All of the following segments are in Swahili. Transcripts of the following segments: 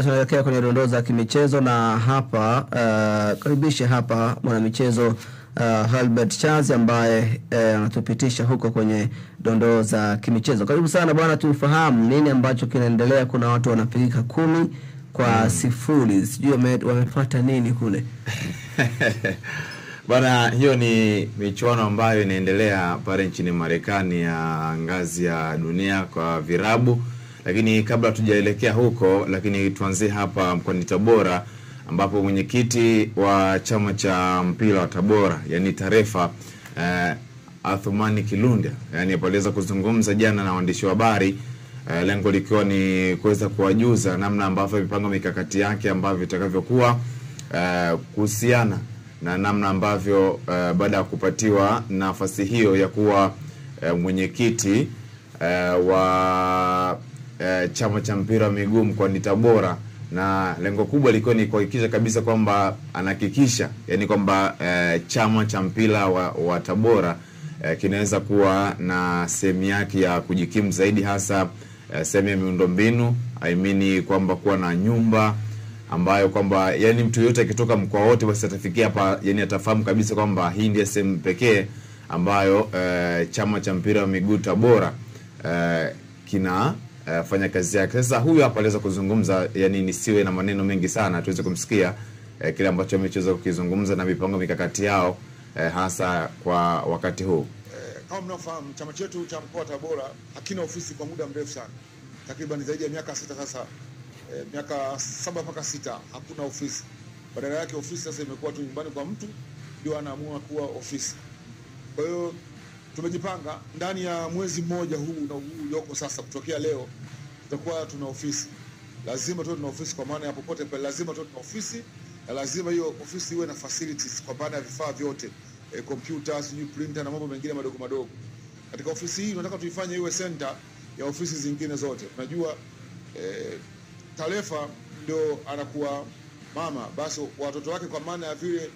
Tunaelekea kwenye dondoo za kimichezo na hapa karibishe hapa mwanamichezo Albert Chazi ambaye anatupitisha huko kwenye dondoo za kimichezo. Karibu sana bwana, tufahamu nini ambacho kinaendelea. Kuna watu wanapigika 10-0, sijui wamepata nini kule. Bwana, hiyo ni michuano ambayo inaendelea pale nchini Marekani ya ngazi ya dunia kwa virabu. Lakini kabla tujaelekea huko, lakini tuanzie hapa mkoani Tabora ambapo mwenyekiti wa chama cha mpira wa Tabora, yani Tarefa, Athumani Kilunda, yani aliweza kuzungumza jana na waandishi wa habari, lengo likiwa ni kuweza kuwajuza namna ambavyo mipango mikakati yake ambavyo itakavyokuwa kuhusiana na namna ambavyo baada ya kupatiwa nafasi hiyo ya kuwa mwenyekiti wa chama cha mpira wa miguu mkoani Tabora, na lengo kubwa lilikuwa ni kuhakikisha kabisa kwamba anahakikisha yani kwamba chama cha mpira wa Tabora kinaweza kuwa na sehemu yake ya kujikimu zaidi, hasa sehemu ya miundombinu, I mean kwamba kuwa na nyumba ambayo kwamba yani mtu yote akitoka mkoa wote basi atafikia hapa, yani atafahamu kabisa kwamba hii ndiyo sehemu pekee ambayo chama cha mpira wa miguu Tabora kina fanya kazi yake. Sasa huyu hapa aliweza kuzungumza, yani nisiwe na maneno mengi sana, tuweze kumsikia kile ambacho amecheza kukizungumza na mipango mikakati yao hasa kwa wakati huu. Kama mnafahamu, chama chetu cha mkoa wa Tabora hakina ofisi kwa muda mrefu sana, takriban zaidi ya miaka 6 sasa, miaka 7 mpaka 6 hakuna ofisi. Badala yake ofisi sasa imekuwa tu nyumbani kwa mtu ndio anaamua kuwa ofisi. Kwa hiyo tumejipanga ndani ya mwezi mmoja huu na huu ulioko sasa, kutokea leo tutakuwa tuna ofisi. Lazima tuwe tuna ofisi, kwa maana ya popote pale lazima tuwe tuna ofisi, na lazima hiyo ofisi iwe na facilities kwa maana ya vifaa vyote, computers, new printer na mambo mengine madogo madogo. Katika ofisi hii tunataka tuifanye iwe center ya ofisi zingine zote. Unajua Tarefa ndio anakuwa mama, basi watoto wake kwa maana ya vile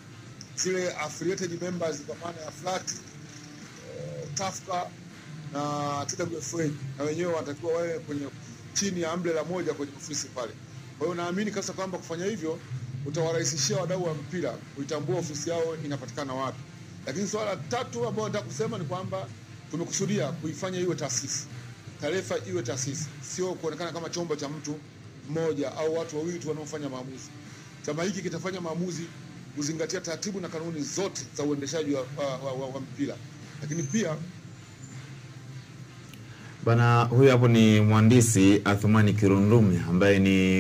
zile affiliated members kwa maana ya flat, Tafka na TWFA, na wenyewe wanatakiwa wawe kwenye chini ya umbrella moja kwenye ofisi pale. Kwa hiyo naamini kabisa kwamba kufanya hivyo utawarahisishia wadau wa mpira kuitambua ofisi yao inapatikana wapi. Lakini swala tatu ambalo nataka kusema ni kwamba tumekusudia kuifanya iwe taasisi. Tarefa iwe taasisi, sio kuonekana kama chombo cha mtu mmoja au watu wawili tu wanaofanya maamuzi. Chama hiki kitafanya maamuzi kuzingatia taratibu na kanuni zote za uendeshaji wa mpira. Lakini pia bana, huyu hapo ni mhandisi Athumani Kirundume ambaye ni